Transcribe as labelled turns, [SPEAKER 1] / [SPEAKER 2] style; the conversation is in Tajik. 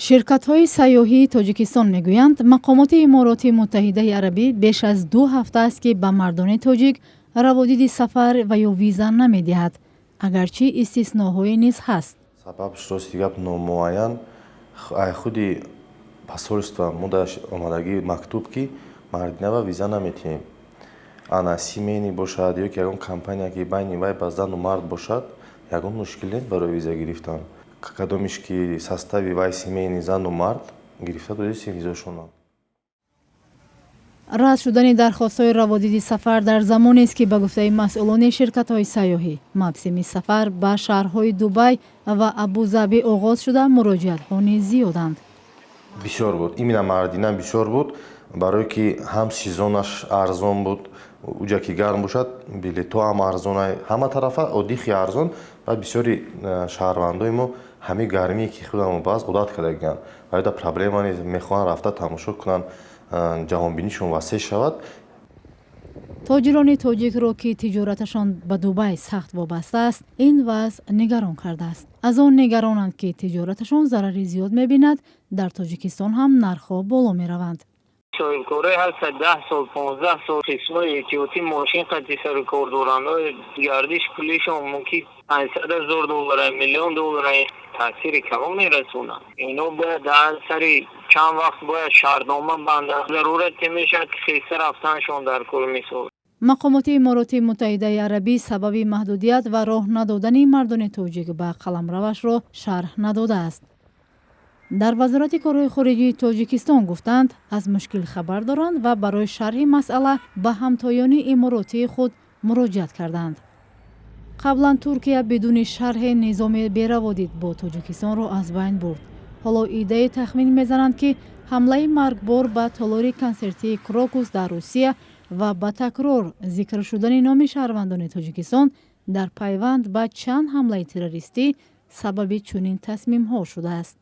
[SPEAKER 1] Ширкатҳои сайёҳии Тоҷикистон мегӯянд, мақомоти Имороти Муттаҳидаи Арабӣ беш аз 2 ҳафта аст, ки ба мардони тоҷик раводиди сафар ва ё виза намедиҳад, агарчи истисноҳое низ ҳаст.
[SPEAKER 2] Сабабш, рости гап, номуайян. Ай худи посольство мо омадагӣ мактуб, ки мардинава виза наметиҳем. Ана семейный бошад ё ки ягон компания, ки байни вай ба зану мард бошад, ягон мушкил нест барои виза гирифтан. Кадомиш ки состави вай семейный, зану мард, гирифта додистем визошонам.
[SPEAKER 1] Рад шудани дархостҳои раводиди сафар дар замонест, ки, ба гуфтаи масъулони ширкатҳои сайёҳӣ, мавсими сафар ба шаҳрҳои Дубай ва Абузабӣ оғоз шуда, муроҷиатҳо низ зиёданд.
[SPEAKER 2] Бисёр буд, именно мардина бисёр буд, барое ки ҳам сезонаш арзон буд. Уҷа ки гарм бошад, билетҳо ҳам арзона, ҳама тарафа отдыхи арзон. Баъд бисёри шаҳрвандои мо ҳамин гармие, ки худамон баъз одат кардагианд, вале проблема нест, мехоҳанд рафта тамошо кунанд, ҷаҳонбинишон васеъ шавад.
[SPEAKER 1] Тоҷирони тоҷикро, ки тиҷораташон ба Дубай сахт вобаста аст, ин вазъ нигарон кардааст. Аз он нигаронанд, ки тиҷораташон зарари зиёд мебинад, дар Тоҷикистон ҳам нархҳо боло мераванд.
[SPEAKER 3] Соҳибкорое ҳастанд, 10 сол, 15 сол қисмҳои эҳтиётӣ мошин қати сару кор доранд. Гардиш пулишон мумкин 500 000 доллара, миллион доллара, таъсири калон мерасонад. Ино бояд дар сари чанд вақт бояд шартнома бандад, зарурате мешавад, ки хеста рафтаншон дар кор, мисол.
[SPEAKER 1] Мақомоти Имороти Муттаҳидаи Арабӣ сабаби маҳдудият ва роҳ надодани мардони тоҷик ба қаламравашро шарҳ надодааст. Дар Вазорати корҳои хориҷии Тоҷикистон гуфтанд, аз мушкил хабар доранд ва барои шарҳи масъала ба ҳамтоёни иморотии худ муроҷиат карданд. Қаблан Туркия бидуни шарҳи низоми бераводид бо Тоҷикистонро аз байн бурд. Ҳоло иддае тахмин мезананд, ки ҳамлаи маргбор ба толори консертии Крокус дар Русия ва ба такрор зикр шудани номи шаҳрвандони Тоҷикистон дар пайванд ба чанд ҳамлаи террористӣ сабаби чунин тасмимҳо шудааст.